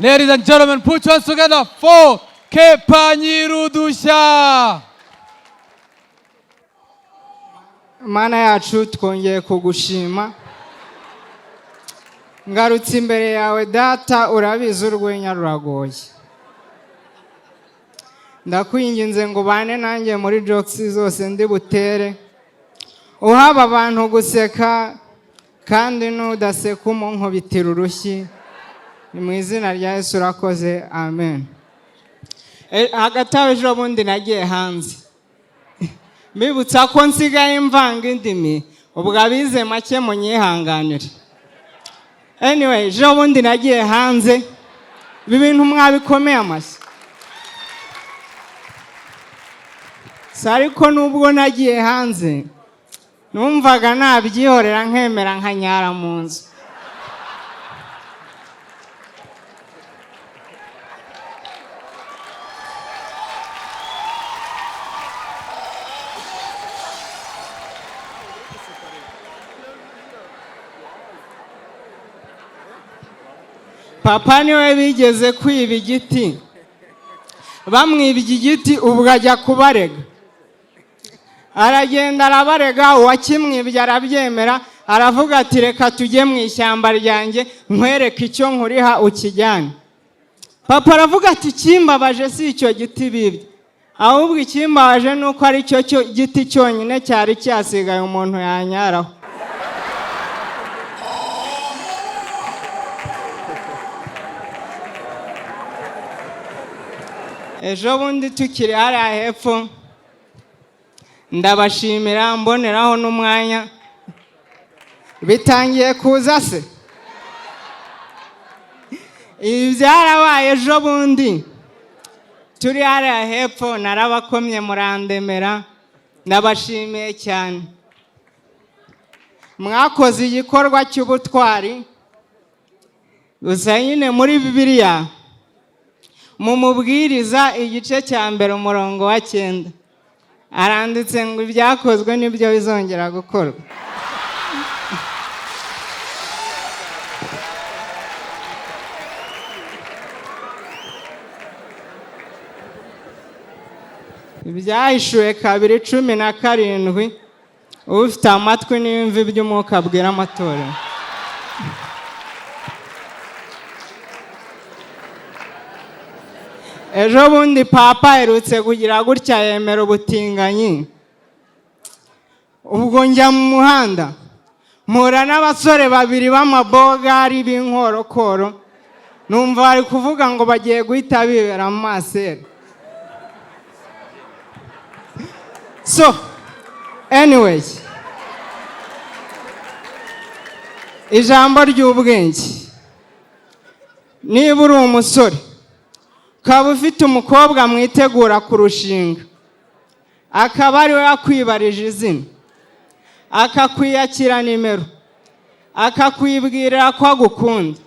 Ladies and gentlemen, put your hands together for Kepha Nyirudushya. Mana yacu, twongeye kugushima. Ngarutse imbere yawe, Data, urabizi urwenya ruragoye. Ndakwinginze ngo ubane nanjye muri jokes zose ndi butere, uhaba abantu guseka, kandi nudaseka umunkubitira urushyi. Ni mu izina rya Yesu, urakoze, amen. Hagati aho, ejo bundi nagiye hanze, mbibutsa ko nsigaye mvanga indimi, ubwo abize make munyihanganire. Anyway, ejo bundi nagiye hanze, ibi bintu mwabikomeye amashyi si? Ariko nubwo nagiye hanze, numvaga nabyihorera, nkemera nkanyara mu nzu. Papa niwe bigeze kwiba igiti. Bamwibye igiti, ubwo ajya kubarega, aragenda arabarega, uwakimwibye arabyemera, aravuga ati: "Reka tujye mu ishyamba ryanjye nkwereke icyo nkuriha ukijyane." Papa aravuga ati: "Ikimbabaje si icyo giti bibye, ahubwo ikimbabaje ni uko ari cyo giti cyonyine cyari cyasigaye umuntu yanyaraho." Ejo bundi tukiri hariya hepfo, ndabashimira, mboneraho n'umwanya. Bitangiye kuza se? Ibi byarabaye ejo bundi turi hariya hepfo, narabakomye murandemera, ndabashimiye cyane. Mwakoze igikorwa cy'ubutwari. Gusa nyine muri Bibiliya, mu Mubwiriza igice cya 1 umurongo wa 9, aranditse ngo ibyakozwe nibyo bizongera gukorwa. Ibyahishuwe 2:17: ufite amatwi niyumve iby'Umwuka abwira amatorero. Ejo bundi Papa aherutse kugira gutya yemera ubutinganyi, ubwo njya mu muhanda mpura n'abasore babiri b'amabogari b'inkorokoro, numva bari kuvuga ngo bagiye guhita bibera mu masera. So anyway, ijambo ry'ubwenge: niba uri umusore ukaba ufite umukobwa mwitegura kurushinga, akaba ari we wakwibarije izina, akakwiyakira nimero, akakwibwirira ko agukunda,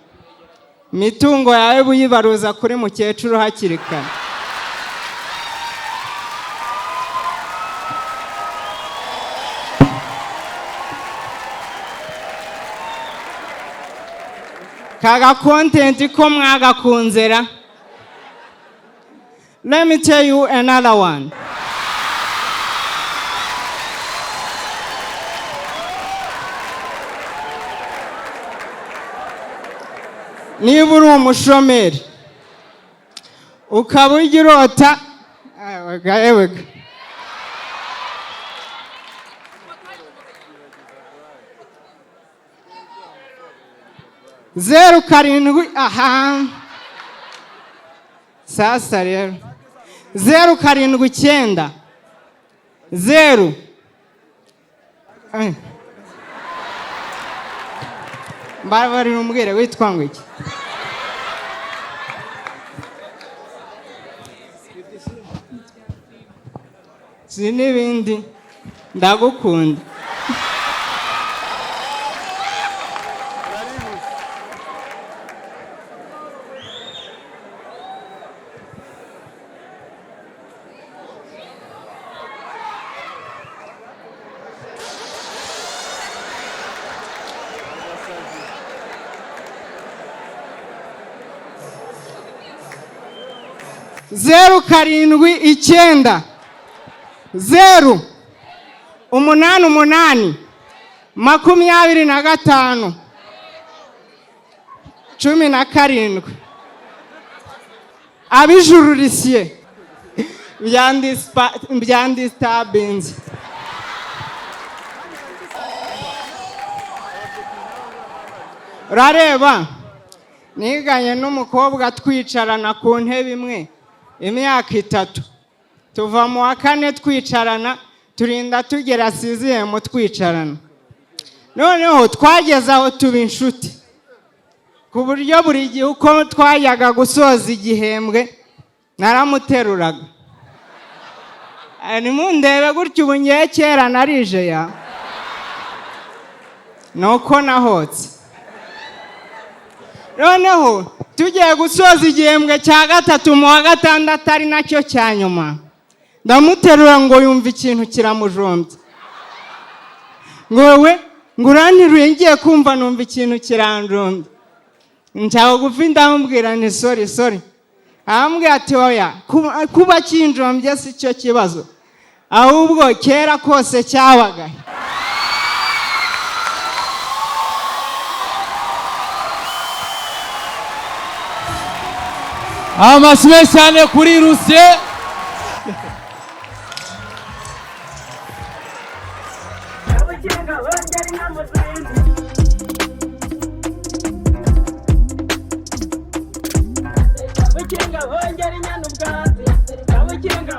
imitungo yawe buyibaruza kuri mukecuru hakiri kare. Kaga content ko mwagakunzera. Let me tell you another one. Niba uri umushomeri ukaba ujya urota, ewega ewega, 07, aha sasa rero, 0790. Mbabarira umbwire, witwa ngo iki? Si n'ibindi, ndagukunda. 079 0 8 8 25 17. Ab'ijuru risiye byandisitabinze. Urareba, niganye n'umukobwa twicarana ku ntebe imwe imyaka 3, tuva mu wa 4 twicarana, turinda tugera siziyemu twicarana. Noneho twageze aho tuba inshuti, ku buryo buri gihe uko twajyaga gusoza igihembwe naramuteruraga. Nimundebe gutya, ubu ngewe kera narije ya nuko nahotse. Noneho tugiye gusoza igihembwe cya 3 mu wa 6 ari nacyo cya nyuma, ndamuterura ngo yumve ikintu kiramujombye, ngo we ngo uranteruye, ngiye kumva numva ikintu kiranjombye. Nca bugufi ndamubwira nti sorry sorry. Arambwira ati oya, kuba kinjombye si cyo kibazo, ahubwo kera kose cyabaga. Amashyi menshi cyane kuri Lucien. Kabukinga bongera inyana ubwatsi, kabukinga.